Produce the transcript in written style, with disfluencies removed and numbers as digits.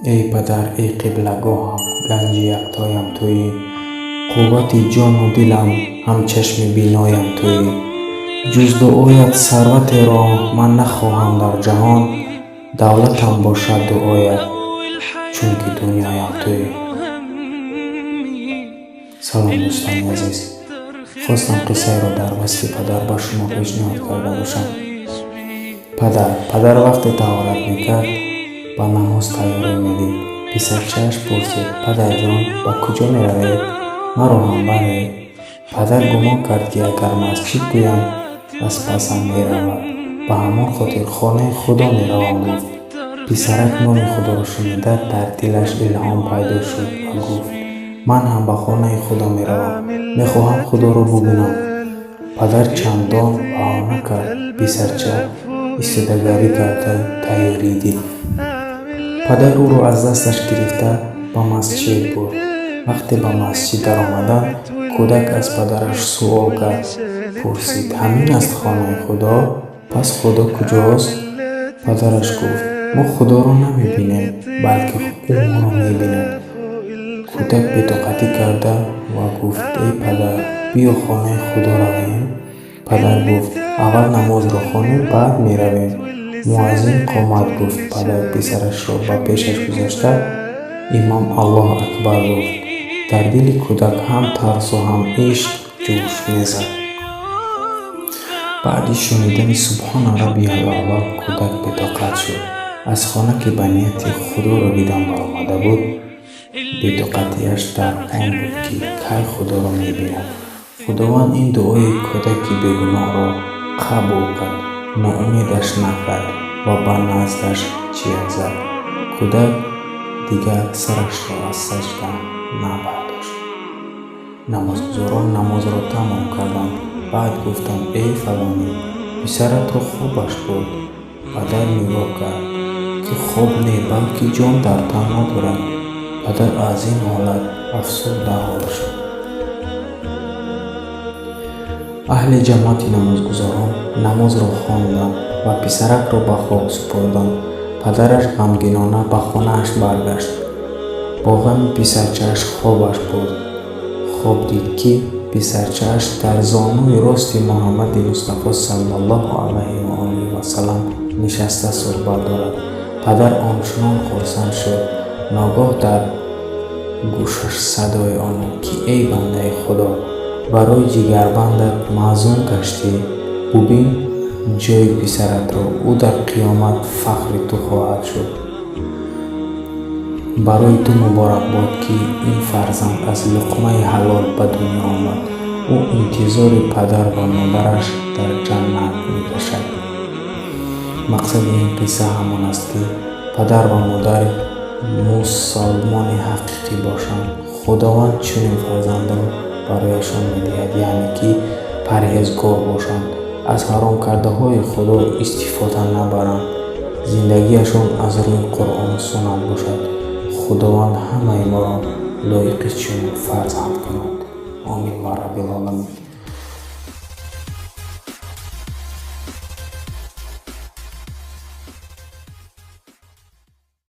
Эй падар, эй қиблагоҳам, ганҷи яктоям туӣ, қуввати ҷону дилам, ҳам чашми биноям туӣ. Ҷуз дуоят сарватеро ман нахоҳам дар ҷаҳон, давлатам бошад дуоят, чунки дунёям туӣ. Салом, дӯстони азиз. Хостам қиссаеро дар васфи падар ба шумо пешниҳод карда бошам. Падар вақте таҳорат мекард, ба намоз тайёрӣ медид. Писарчааш пурсид: «Падарҷон, ба куҷо меравед? Маро ҳам баред». Падар гумон кард, ки агар масҷид гӯям, аз пасам меравад. Ба ҳамон хотир «Хонаи Худо меравам» гуфт. Писарак номи Худоро шунида, дар дилаш илҳом пайдо шуд ва гуфт: «Ман ҳам ба хонаи Худо меравам, мехоҳам Худоро бубинам». Падар чандон баҳона кард. Писарча истодагарӣ карда тайёрӣ дид. Падар ӯро аз дасташ гирифта ба масҷид бурд. Вақте ба масҷид даромаданд, кӯдак аз падараш суол кард, пурсид: «Ҳамин аст хонаи Худо? Пас Худо куҷост?» Падараш гуфт: «Мо Худоро намебинем, балки ӯ моро мебинад». Кӯдак бетоқатӣ карда ва гуфт: «Эй падар, биё хонаи Худо равем». Падар гуфт: «Аввал намозро хонем, баъд меравем. Муаззин қомат гуфт». Падар писарашро ба пешаш гузошта, имом «Аллоҳу акбар» гуфт. Дар дили кӯдак ҳам тарсу ҳам ишқ ҷӯш мезад. Баъди шунидани «Субҳона раббиял аъло» кӯдак бетоқат шуд. Аз хона, ки ба нияти Худоро дидан баромада буд, бетоқатиаш дар он буд, ки кай Худоро мебинад. Худованд ин дуои кӯдаки бегуноҳро қабул кард, ноумедаш накард ва ба наздаш ҷиҳ зад. Кӯдак дигар сарашро аз саҷда набардошт. Намозгузорон намозро тамом карданд. Баъд гуфтанд: «Эй фалонӣ, писаратро хобаш бурд». Падар нигоҳ кард, ки хоб не, балки ҷон дар тан надорад. Падар аз ин ҳолат афсурдаҳол шуд. Аҳли ҷамоати намозгузорон намозро хонданд ва писаракро ба хок супурданд. Падараш ғамгинона ба хонааш баргашт. Бо ғами писарчааш хобаш бурд. Хоб дид, ки писарчааш дар зонуи рости Муҳаммади Мустафо саллаллоҳу алайҳи ва олиҳи васаллам нишаста суҳбат дорад. Падар ончунон хурсанд шуд. Ногоҳ дар гӯшаш садое омад, ки: «Эй бандаи Худо, барои ҷигарбандат маҳзун гаштӣ? Бубин ҷойи писаратро, ӯ дар қиёмат фахри ту хоҳад шуд. Барои ту муборакбод, ки ин фарзанд аз луқмаи ҳалол ба дунё омад. Ӯ интизори падар ва модараш дар ҷаннат мекашад». Мақсади ин қисса ҳамон аст, ки падар ва модар мусалмони ҳақиқӣ бошанд. Худованд чунин фарзандро барояшон медиҳад, яъне ки парҳезгор бошанд, аз ҳаромкардаҳои Худо истифода набаранд, зиндагиашон аз рӯи Қуръону суннат бошад. Худованд ҳамаи моро лоиқи чунин фарзанд кунад. Омин ва раббил оламин.